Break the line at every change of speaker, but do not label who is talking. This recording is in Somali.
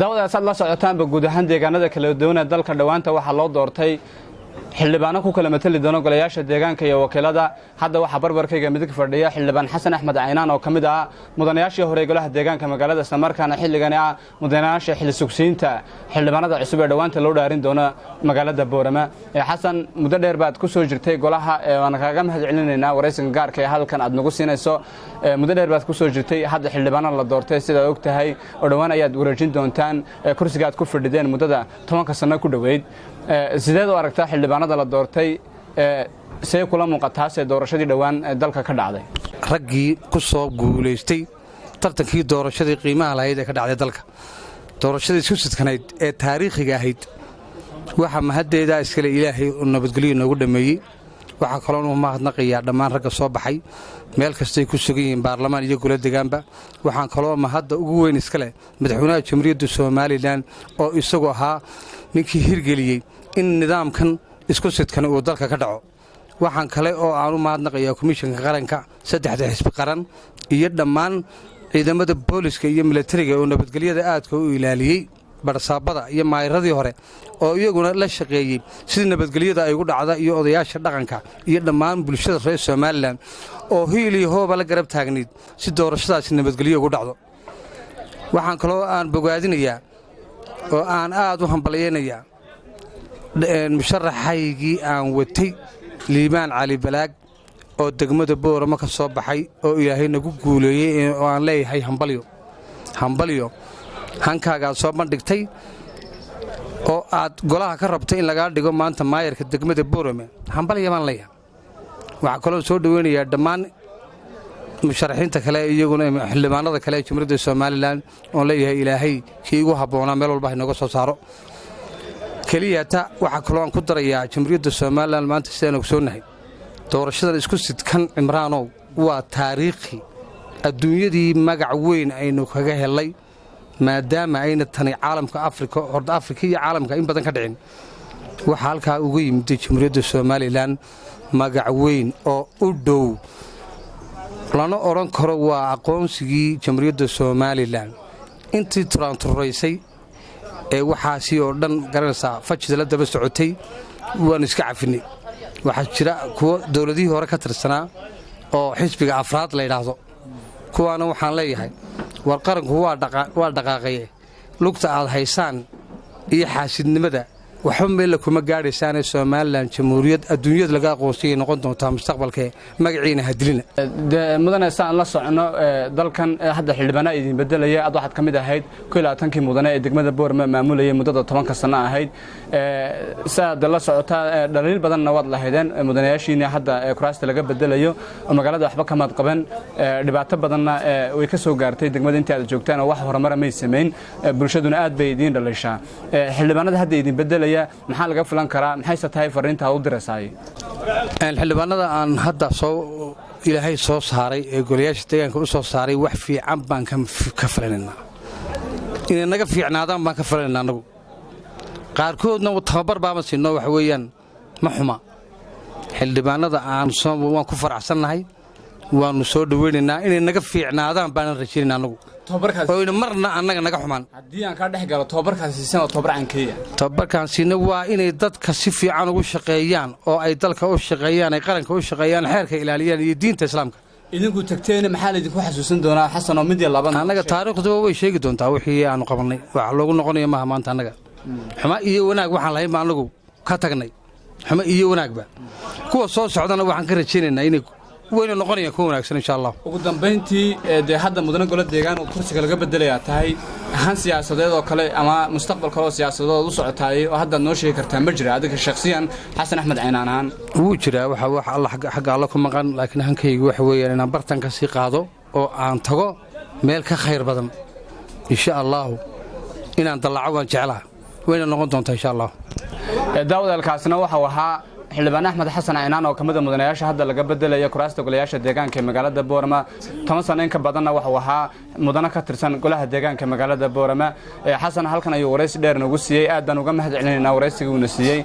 Daawadaas aad la socotaanba, guud ahaan deegaanada kala duwan ee dalka dhowaanta waxaa loo doortay xildhibaano ku kala matali doono golayaasha deegaanka iyo wakiilada. Hadda waxaa barbarkayga midig fadhiya Xildhibaan Xasan Axmed Caynaan oo ka mid ah mudanayaashii hore ee golaha deegaanka magaalada, islamarkaana xilligani ah mudanayaasha xil sugsiinta xildhibaanada cusub ee dhowaanta loo dhaarin doono magaalada Boorama. Xasan, muddo dheer baad ku soo jirtay golaha, waan kaaga mahad celinaynaa waraysiga gaarka ee halkan aad nagu siinayso. Muddo dheer baad ku soo jirtay, hadda xildhibaanada la doortay sidaad og tahay oo dhowaan ayaad wareejin doontaan kursiga aad ku fadhideen muddada 10-ka sano ku dhoweyd. Sideed u aragtaa xildhibaanada la doortay? See kula muuqataase doorashadii dhowaan dalka ka dhacday?
Raggii ku soo guulaystay tartankii doorashadii qiimaha lahayd ee ka dhacday dalka, doorashadii isku sidkanayd ee taariikhiga ahayd, waxaa mahaddeedaa iskale Ilaahay uu nabadgelyo noogu dhammeeyey. Waxaa kaloon u mahadnaqayaa dhammaan ragga soo baxay meel kastay ku sugan yihiin, baarlamaan iyo golo degaanba. Waxaan kaloo mahadda ugu weyn iskale madaxweynaha Jamhuuriyadda Somaliland oo isagu ahaa ninkii hirgeliyey in nidaamkan isku sidkan uu dalka ka dhaco. Waxaan kale oo aan u mahadnaqayaa Komishanka Qaranka, saddexda xisbi qaran iyo dhammaan ciidamada booliska iyo milatariga oo nabadgelyada aadka u ilaaliyey, barsaabada iyo maayiradii hore oo iyaguna la shaqeeyey sidii nabadgelyada ay ugu dhacda, iyo odayaasha dhaqanka iyo dhammaan bulshada reer Somaliland oo hiil iyo hooba la garab taagnayd si doorashadaasi nabadgelyo ugu dhacdo. Waxaan kaloo aan bogaadinayaa oo aan aad u hambalyaynayaa musharaxaygii aan watay, Liibaan Cali Balaag, oo degmada Boorama ka soo baxay oo Ilaahay nagu guuleeyey, oo aan leeyahay hambalyo, hambalyo. Hankaagaad soo bandhigtay oo aad golaha ka rabtay in lagaa dhigo maanta maayarka degmada Boorame, hambalya baan leeyahay. Waxaa kaloo soo dhoweynayaa dhammaan musharaxiinta kale, iyaguna xildhibaanada kale ee Jamhuuriyadda Somaliland, oon leeyahay Ilaahay kii igu habboonaa meel walba hainooga soo saaro. Keliyata waxaa kaloo aan ku darayaa, Jamhuuriyadda Somaliland maanta sidaan ogsoonnahay, doorashadan isku sidkan, Cimraanow, waa taariikhi adduunyadii magac weyn aynu kaga helay, maadaama ayna tani caalamka Afrika, horda Afrika iyo caalamka in badan ka dhicin. Waxaa halkaa uga yimiday Jamhuuriyadda Somaliland magac weyn oo u dhow lana odhan karo waa aqoonsigii Jamhuuriyadda Somaliland. Intii turaanturaysay ee waxaasi oo dhan garanaysaa fajida la daba socotay, waannu iska cafinay. Waxaa jira kuwo dowladihii hore ka tirsanaa oo xisbiga afraad la yidhaahdo. Kuwaana waxaan leeyahay, war qaranku waa dhaqaaqaye, lugta aad haysaan iyo xaasidnimada waxba meella kuma gaadhaysaane. Somaliland jamhuuriyad adduunyada laga aqoonsayay noqon doontaa mustaqbalkee, magaciina hadilina.
Mudane, saan la socono, dalkan hadda xildhibaanaa idin bedelaya. Ad waxaad ka mid ahayd 21-kii mudane ee degmada Boorama maamulayay muddada 10-ka sano ahayd. Saaad la socotaa, dhaliil badanna waad lahaydeen mudanayaashiina hadda kuraasta laga bedelayo oo magaalada waxba kamaad qaban, dhibaato badanna way ka soo gaartay degmada intii aad joogtaan oo wax horumara may samayn, bulshaduna aad bay idiin dhalishaa. Xildhibaanada hadda idin bedelaya maxaa laga filan karaa? Maxayse tahay fariinta aad u diraysaay?
Xildhibaanada aan hadda soo Ilaahay soo saaray ee golayaasha deegaanka u soo saaray, wax fiican baan ka filanaynaa. Inay naga fiicnaadaan baan ka filanaynaa annagu. Qaarkoodna tababar baama siinno. Waxa weeyaan, ma xuma xildhibaanada aan waan ku faraxsannahay, waannu soo dhoweynaynaa. Inay naga fiicnaadaan baanan rajaynayna annagu, oyna marna annaga naga xumaan.
Haddii aan kaa dhex galo, tababarkaas siisan oo tababar cankeeya?
Tababarkaan siina waa inay dadka si fiican ugu shaqeeyaan oo ay dalka u shaqeeyaan, ay qaranka u shaqeeyaan, xeerka ilaaliyaan iyo diinta Islaamka.
Idinku tagteena, maxaa laydinku xasuusan doonaa, Xasan, oo mid iyo laba?
Annaga taariikhduba way sheegi doontaa wixii aanu qabannay. Wax loogu noqonaya maaha maanta. Annaga xuma iyo wanaag waxaan lahayn ba annagu ka tagnay, xumo iyo wanaagba. Kuwa soo socdana waxaan ka rajaynaynaa inay wayna noqonayaan kuwa wanaagsan, insha Allah.
Ugu dambayntii, dee hadda mudane golo deegaan oo kursiga laga bedelayaa tahay, ahaan siyaasadeed oo kale ama mustaqbal kale oo siyaasadeed u socotaayey oo haddaad noo sheegi kartaa ma jira, adiga shakhsiyan Xasan Axmed Caynaan ahaan?
Wuu jiraa. Waxa wax Alla xagga Alla ku maqan, laakiin hankaygu waxa weeyaan inaan bartan ka sii qaado oo aan tago meel ka khayr badan, insha Allaahu. Inaan dallaco waan jeclaa, wayna noqon doontaa, insha Allah.
Daawadalkaasina waxau ahaa Xildhibaan Axmed Xasan Caynaan oo ka mid a mudanayaasha hadda laga bedelaya kuraasta golayaasha deegaanka ee magaalada Boorama. 10 sano in ka badanna waxuu ahaa mudano ka tirsan golaha deegaanka magaalada Boorama. Xasan halkan ayuu waraysi dheer noogu siiyey. Aad baan uga mahad celinaynaa waraysigii uuna siiyey.